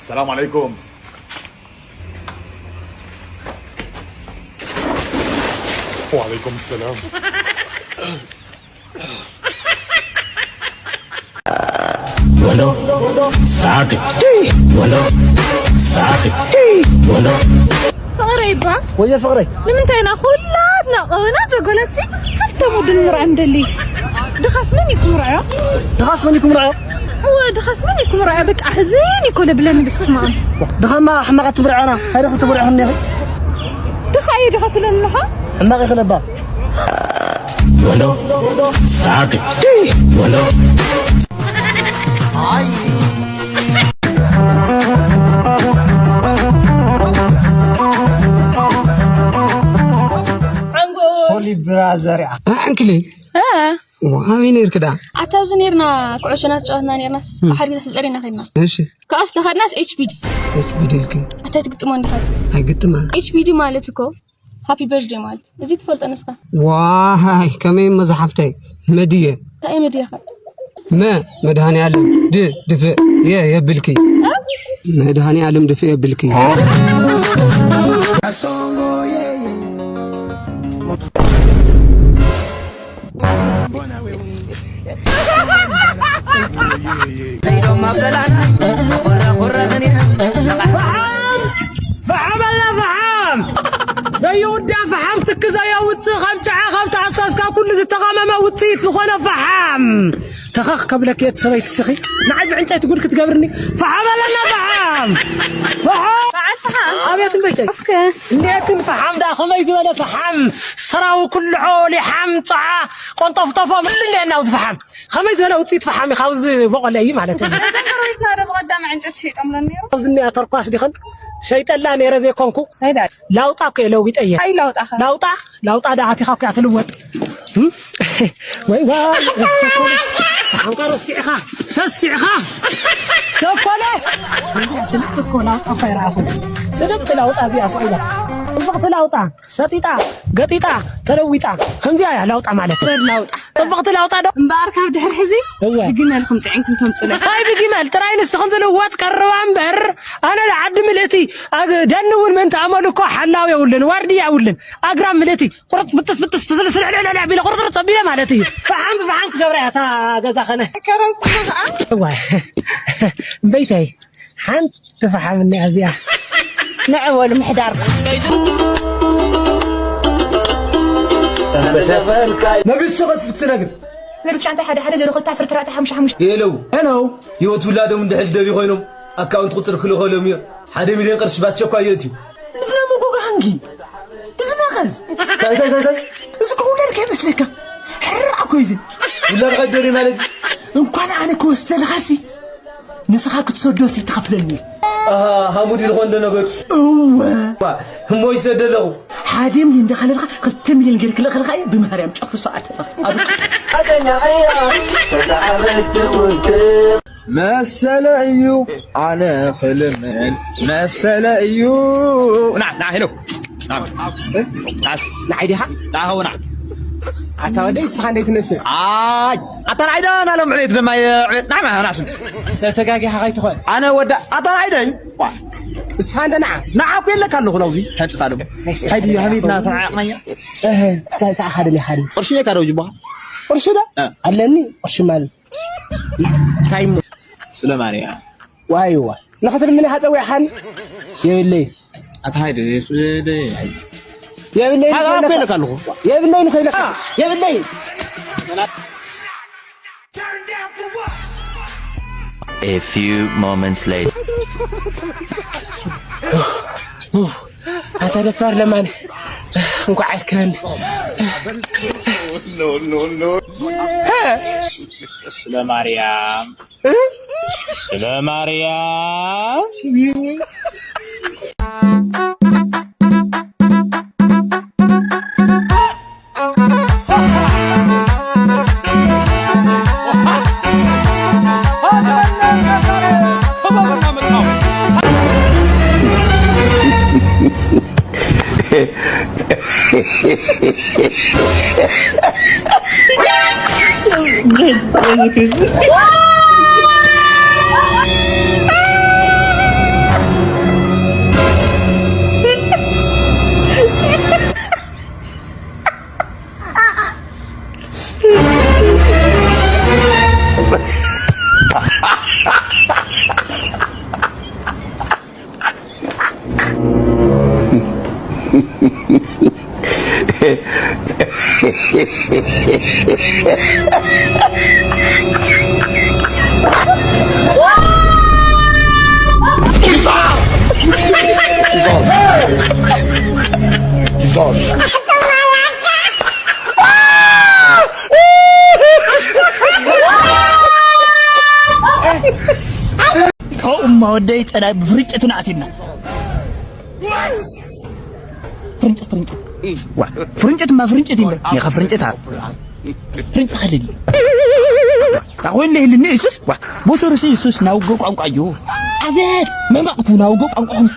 السلام عليكم. وعليكم السلام. Wando, suck it. Wando, suck it. Wando. ፍቕረይ እባ። ወየ ፍቕረይ። ንምንታይ ኢና ኩላትና ቆበና ጀጎለትሲ ሃብታም ወዲ ንምርዓይ ምደሊ? ድኻስ መን እዩ ክምርዓዮ? ድኻስ መን እዩ ክምርዓዮ? እወ፣ ድኻስ መን እዩ ክምርዓዮ? በቃ ሕዝን እዩ እኮ ለብለኒ ብስማም። ድኻማ ሕማቓት ትምርዓና። ሃይደ ክትምርዓኹም ነኺ። ድኻ እዩ ድኻ ትብለኒ ኣለኻ? ሕማቕ ይኽለባ። Wando, suck it. Wando. ሶሊ ብራዘር እያ። ኣንክሊ እ፣ ዋ፣ ኣበይ ነይርክ ደኣ? ኣታ ኣብዚ ነይርና፣ ኩዕሾ እናተጫወትና ነይርናስ፣ እም። ሓደ ግዜ ተጠሪና ከድና። እሺ። ካብኣስ ተኸድናስ ኤች ቢ ዲ። ኤች ቢ ዲ ኢልኪ? ኣታ ትግጥሞ እንዲኻ? ኣይግጥማ። ኤች ቢ ዲ ማለት እኮ ሃፒ በርዝደይ ማለት። እዚ ትፈልጦ ንስኻ? ዋይ፣ ከመይ እሞ ዝሓፍተይ? መድየ። እንታይ እዩ መድየኻ? መ፣ መድሃኔ ዓለም፣ ድ፣ ድፍእ፣ የ፣ የብልኪ። እ? መድሃኔ ዓለም ድፍእ የብልኪ። ፈሓም! ፈሓም ኣላ ፈሓም! ዘይውዳእ ፈሓም ትኪ ዘየውፅእ፣ ከም ጨዓ ካብ ተኣሳስ ካብ ኩሉ ዝተቐመመ ውፅኢት ዝኾነ ፈሓም! ተኸኽ ከብለኪ እቲ ሰበይቲ ስኺ፣ ንዓይ ብዕንጨይቲ ጉድ ክትገብርኒ? ፈሓም ኣለና ፈሓም! ፈሓም! በዓል ፈሓም! ኣቤት እምበይተይ! እስከ እንዴክን ፈሓም ደኣ ከመይ ዝበለ ፈሓም! ሰራዊ ኩልዖ፣ ሊሓም፣ ጨዓ፣ ቆንጠፍጠፎ፣ ምን እንዴና ኣብዚ ፈሓም? ከመይ ዝበለ ውፅኢት ፈሓም እዩ ካብዚ በቆለ እዩ ማለት እዩ። ዘንበሮ ቤትና ዶ ብቐዳም ዕንጨይቲ ሸይጦምለን ነይሩ? ኣብዚ እኒኣ ተርኳስ ዲኽን ሸይጠላ ነይረ ዘይኮንኩ። እንታይ ዳ? ላውጣ እኮ እየ ለዊጠ እየ። ኣይ ላውጣ ኸ? ላውጣ፣ ላውጣ ዳ ኣቲኻ እኮ እያ ትልወጥ። እም? ወይ ዋይ፣ ፈሓምካ ረሲዕኻ፣ ሰሲዕኻ። ሸኮለ። ስልጥ እኮ ላውጣ እኮ ኣይረኣኹን። ስልጥ ላውጣ እዚኣ ስቕ ኢላ። ጽብቕቲ ላውጣ። ሰጢጣ፣ ገጢጣ፣ ተለዊጣ። ከምዚኣ እያ ላውጣ ማለት። ሰብ ላውጣ። ጽብቕቲ ላውጣ ዶ? እምበኣር ካብ ድሕሪ ሕዚ እወ። ብግመልኩም ጽዒንኩም ተምጹለይ። ኣይ ብግመል ጥራይ ንስኽን ዝልወጥ ቀርባ እምበር፣ ኣነ ዓዲ ምልእቲ፣ ኣግ-፣ ደኒ እውን ምእንቲ ኣመሉ እኮ ሓላው የብሉን፣ ዋርድያ የብሉን። ኣግራብ ምልእቲ፣ ቁርጥ ብጥስ ብጥስ ትብል ስልዕልዕልዕ ኣቢለ ቁርጥርጥ ኣቢለ ማለት እዩ። ፈሓም ብፈሓም ክገብራ እያ እታ ገዛ ኸነ። ከረምኩማ ኸኣ። እዋይ። እምበይተይ። ሓንቲ ፈሓም እኒኣ እዚኣ። ንዕ በሉ ምሕዳር። ነቢት ሰበስ ክትነግር። ነቢት ሻንታ ሓደ ሓደ ዜሮ ክልተ ዓሰርተ ኣርባዕተ ሓሙሽተ ሓሙሽተ። ሄሎ። ሄሎ። ህይወት ውላዶም እንድሕር ደልዩ ኮይኖም ኣካውንት ቁፅሪ ክልእኸሎም እዮ። ሓደ ሚልዮን ቅርሺ ብኣስቸኳይ የእትዩ። እዚ ናይ መጎጎ ሃንጊ። እዚ ናይ ቐርዝ። ታይ፣ ታይ፣ ታይ፣ ታይ? እዚ እኮ ውላድ ከይመስለካ። ሕራቕ እኮ እዩ እዚ። ውላድ ከይደልዩ ማለት እዩ። እንኳን ኣነ ክወስደልኻሲ። ንስኻ ክትሰዶ ሲ ትኸፍለኒ። ኣሃ፣ ሃሙድ ኢልኮ እንደ ነገሩ። እወ። ዋ፣ እሞ ይሰደ ኣለኹ። ሓደ ሚልዮን እንዳኻለልካ ክልተ ሚልዮን ገይረ ክልእኽልካ እየ ብማርያም ጨርሶ ኣተለኻ። ኣብ መሰለ እዩ ኣነ ክልምን መሰለ እዩ። ና፣ ና፣ ሄሎ። ና፣ ና። ንዓይ ዲኻ? ና፣ ኸው ና። ኣታ ወደይ፣ ንስኻ እንዴት ትነስእ? ኣይ፣ ኣታ ንዓይ ዳ፣ ና፣ ሎም ዕቤት ደማ፣ የ-፣ ዕቤት፣ ና፣ ና፣ ና፣ ስም። ሰብ ተጋጊኻ ከይትኾን። ኣነ ወዳ፣ ኣታ ንዓይ ዳ እዩ? ዋ። ንስኻ እንደ ንዓ? ንዓ እኮ የለካ ኣለኹ ናውዚ። ከምፅታ ደሞ። ናይ ስራሕ ሃይዲ፣ ደረጃ ሃሚድና ይኸውን። ተዓቕናያ። እህ፣ እንታይ ተኣኻ ደሊኻ ድዩ? ቅርሺ ነካ ደው ጅባኻ? ቅርሺ ዳ? እ። ኣለኒ፣ ቅርሺ ማለት። እንታይ እሞ? ስለ ማርያም። ዋይ፣ ዋይ። ንኽትልምኒ ኢኻ ጸዊዕኻኒ? የብለይ። ኣታ ሃይደ፣ የብለይ። ሃባ እኮ ኢለካ ኣለኹ። የብለይ ንኸይለካ። የብለይ። A few moments later. ኣታ ደፋር ለማኒ፣ እንኳዕ ኣይርከበኒ። ስለ ማርያም፣ ስለ ማርያም። ካብኡማ ወደይ ጸላይ ብፍርጭት ንኣቲና። ፍርንጭት፣ ፍርንጭት። ዋ፣ ፍርንጭት ማ ፍርንጭት ይምበር። ኒኻ ፍርንጭት ኣ-፣ ፍርንጭት ኸልል። ኣኾይ ለይልኒ ኢየሱስ፣ ዋ፣ ቦሰሩሲ ኢየሱስ ናውጎ ቋንቋ እዩ። ኣቤት፣ መማቕቱ ናውጎ ቋንቋ ኹምስ።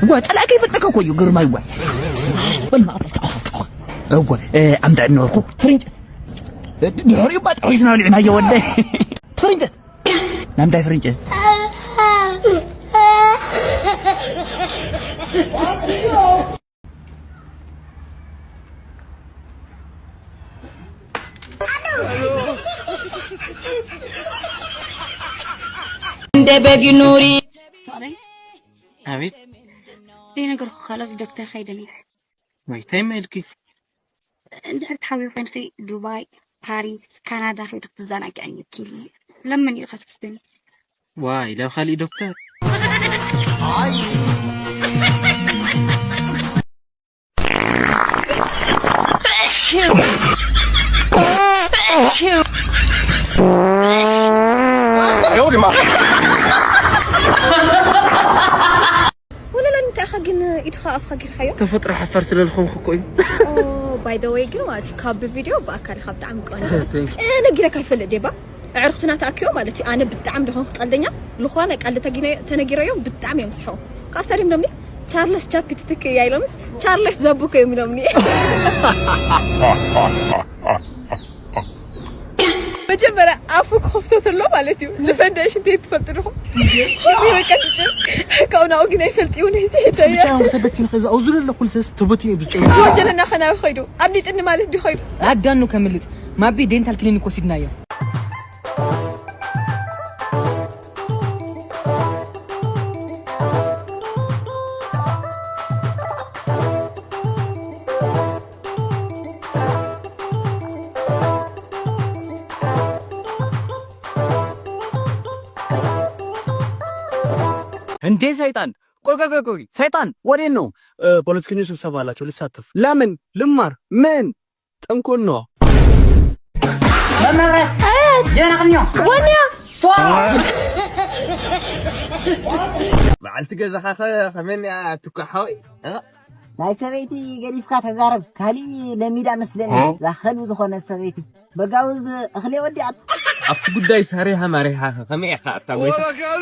ዋ፣ ጸላኢ ከይፈልጠካ እኮ እዩ፣ ግርማይ ዋ። በል ማቕተል፣ ካዋ፣ ካዋ። እወ፣ እ፣ ኣምዳ እነወርኩ። ፍርንጭት። ድሕሪኡ ባ ጠቒስና ልዕናዮ ወደይ። ፍርንጭት። ናምንታይ ፍርንጭ? እንደ በግ ኑሪ። ኣቤት። ዘይነገርኩ ካልኦት ዶክተር ከይደ ነይረ። ወይ እንታይ ኢልኪ? እንድሕር ትሓብሪ ኮይንኪ ዱባይ፣ ፓሪስ፣ ካናዳ ከይዲ ክትዘናግዐኒ እኪ ኢልኒ። ለምን ኢኻ ትወስደኒ? ዋይ፣ ናብ ካሊእ ዶክተር? ወለላ እንታይ ኢኻ ግን ኢድኻ ኣፍካ ጌርካዮ? ተፈጥሮ ሓፋር ስለ ዝኾንኩ እኮ እዩ። ኦ፣ by the way ግን ማለት እዩ ካብ ቪድዮ ብኣካል ኢኻ ብጣዕሚ ቆንጆ። Thank you። እ፣ ነጊረካ ይፈልጥ ዴባ? ኣዕሩኽትና ተኣኪቦም ማለት እዩ። ኣነ ብጣዕሚ ዝኾንኩ ቀልደኛ፣ ዝኾነ ቀልዲ ተጊነ-፣ ተነጊረዮም ብጣዕሚ እዮም ዝስሕቑ። ካብ ስታዲየም ዶምኒ ቻርለስ ቻፒ ትትክ እያ ኢሎምስ ቻርለስ ዘቡኮ እዮም ኢሎምኒ። መጀመርያ ኣፉ ክኸፍቶ ተሎ ማለት እዩ። ልፈንደ ሽንተይ ትፈልጡ ዲኹም? ይበቀጭ ካብኡ ናብኡ ግን ኣይፈልጥ እዩ ነዚ ሒተዮ። ብቻ ተበቲኑ ከዚ ኣውዙ ለለ ኩልሰስ ተበቲኑ እዩ ብጭ። እቲ ወንጀለና ከናዊ ኸይዱ ኣብ ሊጥኒ ማለት ድዩ ኸይዱ? ኣዳኑ ከምልጽ ማቢ ዴንታል ክሊኒክ ወሲድናዮ። እንዴ ሰይጣን! ቆይ፣ ቆይ፣ ቆይ፣ ቆይ፣ ሰይጣን ወዴት ነው? እ፣ ፖለቲከኞች ስብሰባ አላቸው፣ ልሳተፍ። ለምን? ልማር። ምን? ጠንኮኖ። መመረ ጀና ቅንዮ። ወንያ። ፎ። በዓልቲ ገዛኻ ኸ-፣ ኸመይ እያ ትኳሓወይ? እ? ናይ ሰበይቲ ገዲፍካ ተዛረብ፣ ካሊእ ለሚዳ መስለኒ። እ? እዛ ከልቢ ዝኾነት ሰበይቲ። በጋውዝ እኽሊ ወዲኣት። ኣብቲ ጉዳይ ሳሪሃ ማሪሃ ከመይ ኢኻ ኣታ ጎይታ?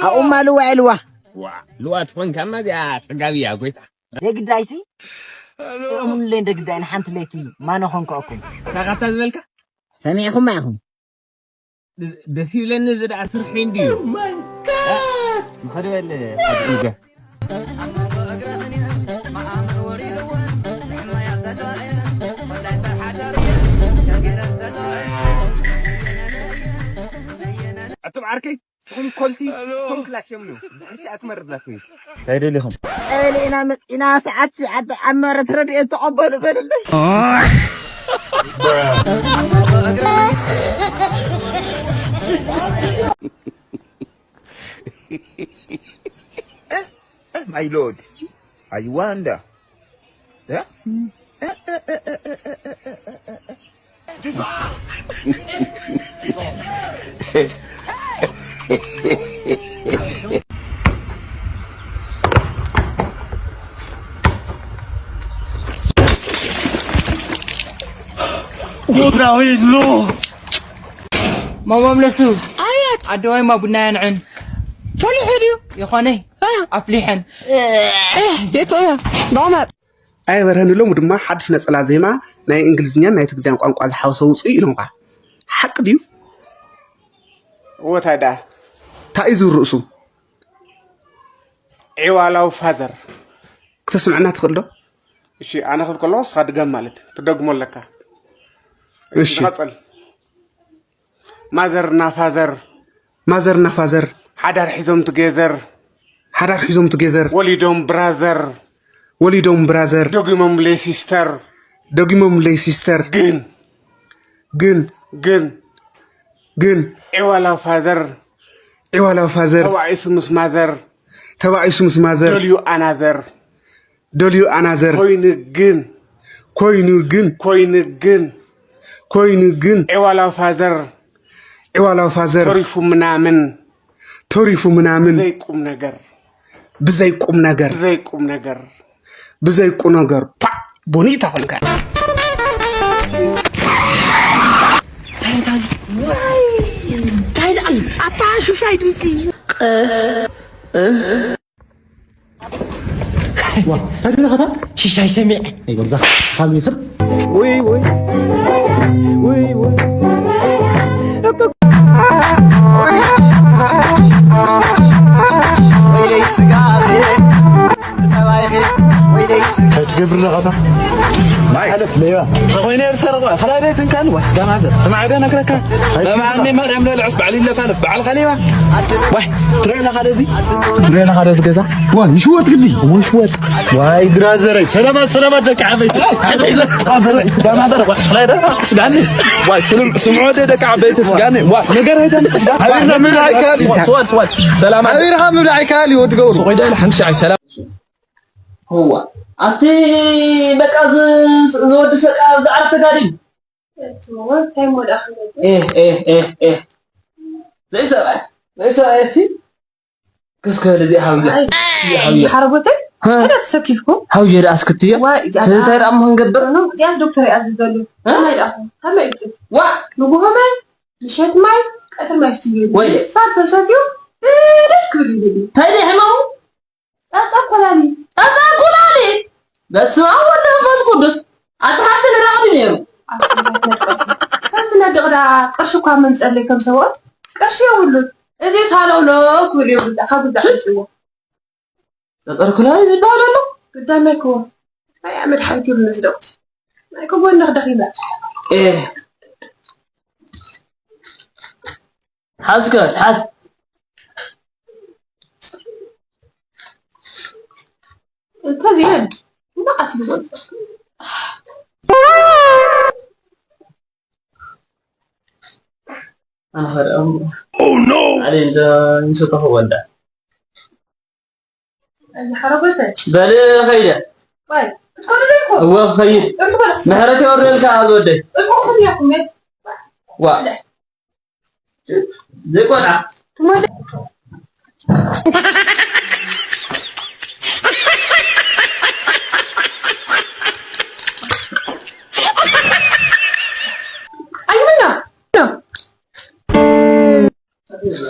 ኣብኡማ ልዋ ኢልዋ። ዋ፣ ልዋ ትኾን ካማ እዚኣ ጸጋቢ እያ ጎይታ። ደግዳይሲ? እሙን ለይ ደግዳይ ንሓንቲ ለይቲ ማኖ ኾንኩ ኣኩም። ናኻታ ዝበልካ? ሰሚዕኹማ ኢኹም። ደ-፣ ደስ ይብለኒ፣ እዚ ደኣ ስርሒ እንድዩ። Oh my God! ንኸዶ በል፣ ሓድጉ። ኣቱም ዓርከይ፣ ስኹም ኮልቲ፣ ስኹም ክላሽ እዮም። ዝሕርሻ ኣትመርድ ላፍዩ። እንታይ ደሊኹም? ቀሊና መጺና ሰዓት ሸዓተ ኣብ መረት ረድኤት ተቐበሉ በልልኝ። My lord, I wonder. Yeah? ጎብራዊ ሎ ማማ ምለሱ ኣያት ኣደዋይ ማ ቡና ያንዕን ፈሊሑ ድዩ ይኾነ ኣፍሊሐን ቤቶያ ዳማት ኣየ በርሀን ሎሚ ድማ ሓድሽ ነጸላ ዜማ ናይ እንግሊዝኛን ናይ ትግርኛን ቋንቋ ዝሓወሰ ውጽእ ኢሎምኻ። ሓቂ ድዩ? እወ፣ ታይ ደኣ? እንታይ እዩ ዝብል ርእሱ? ዒዋላው ፋዘር። ክተስምዐና ትኽእል ዶ? እሺ፣ ኣነ ክብል ከለኹ ንስኻ ድገም ማለት ትደግሞ ኣለካ። እሺ፣ እሺ። ንቐጽል። ማዘር እና ፋዘር ማዘር እና ፋዘር ሓዳር ሒዞም ቱጌዘር ሓዳር ሒዞም ቱጌዘር ወሊዶም ብራዘር ወሊዶም ብራዘር ደጊሞምለይ ሲስተር ደጊሞምለይ ሲስተር ግን ግን ግን ግን ዒዋላው ፋዘር ዒዋላው ፋዘር ተባኢሱ ምስ ማዘር ተባኢሱ ምስ ማዘር ደልዩ ኣናዘር ደልዩ ኣናዘር ኮይኑ ግን ኮይኑ ግን ኮይኑ ግን ኮይኑ ግን ዒዋላው ፋዘር ዒዋላው ፋዘር ተሪፉ ምናምን ተሪፉ ምናምን ብዘይ ቁም ነገር ብዘይ ቁም ነገር ብዘይ ቁም ነገር ብዘይ ቁም ነገር ፓ ቦኒታ ኮንካ እንታይ ደኣ ኣታ ሹሻይ ድምፂ ሽሻይ ሰሚዐ ይበዛ ካብ ይኽር ውይ ውይ ውይ ውይ ወይለይ ስጋኺ ተባይኺ ወይለይ ስጋ ትገብር ለኻታ ማይ ሓለፍ ለይባ ተኾይነ የርሰርቆ ኸላደይ ትንካን ዋስጋናተ ስማዕደ ነግረካ ለማዓኒ ማርያም ለልዕስ ባዕሊ ለፋለፍ ባዕልኻ ለይባ ዋይ ትረአና ሓደ እዚ ትረአና ሓደ እዚ ገዛ ዋይ ይሽወጥ ግዲ ይሽወጥ ዋይ ብራዘረይ ሰላማት ሰላማት ደቂ ዓበይቲ ስጋኒ ዋይ ስምዖ ደ ደቂ ዓበይቲ ስጋኒ ዋይ ነገር ሄደን ስጋኒ ሰላማት ቢርኻ ምብላዕ ኣይከኣል እዩ ወዲ ገብሩ ቆይ ዳይለ ሓንቲ ሻዕ ሰላም እዋ ኣቲ በቃ ዝወዲ ሰቃ ብዓል ተጋዲም እትዎ እንታይ ሞዳ ክነግር ኤህ ኤህ ኤህ ኤህ ዘይሰብኣይ ዘይሰብኣይ እቲ ከስከበለ እዚኣ ሃውያ እዚኣ ሃውያ ሓረጎተይ እ። ከዳ ተሰኪፍኩም ሃውየ ደኣ ኣስክትዮ ዋ እዚኣ እንታይ ደኣ እሞ ክንገብር እዚኣስ ዶክተር ይኣዝዘሉ ከመይ ደኣኹም ከመይ እዩ ዋ ንጉሆ ማይ ምሸት ማይ ቀትር ማይ ስትዩ ወይ። ንሳ ተሰትዩ ብደክ ክብል ይብል እዩ እንታይ ደኣ ሕማሙ ጸጸር ኮላሊት። ጸጸር ኮላሊት። በስመ ኣብ ወወልድ ወመንፈስ ቅዱስ። ኣታ ሃብቲ ንራቕዲ ነይሩ። ኣታ መድቀቱ። ከምዚ ነድቕ ደኣ ቅርሺ እኳ መምጸለይ ከም ሰብኦት ቅርሺ የብሉን። እዚ ሳለውሎ ክብል እዩ ግዛእ ካብ ግዛእ ኣምጽእዎ። ጸጸር ኮላሊት ዝበሃል ኣሎ። ግዳመ ክዎ። ናይ መድሓኒት ይብሉ ነዚ ደቕቲ። ናይ ክጎንኽ ደኺመ። ኤ ሓዝ ከበል ሓዝ። እንተዚአን ንብዓት ይበልዖ። ኣነ ኸደኦም ዓሊ እንደ ይሰተኹ ወዳ ሓረጎተ በል ኸይደ ዋይ ክትኮኑ ዶ ይኮ እወ ኸይድ ምሕረት የወርደልካ ኣብ ወደይ እኮ ክንያኩም ዋ ዘይቆልዓ ኣይምና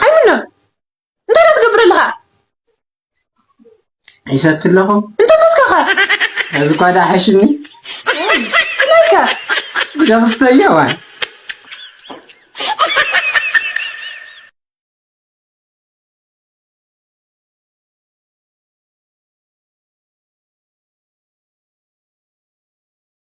ኣይምና እንታይ ትገብር ኣለኻ ይሰቲ ኣለኹ እንተ ሞትካ ኸ እዚ ኳ ደኣ ሓሽኒ ናይካ ግደ ክስተዮ ዋይ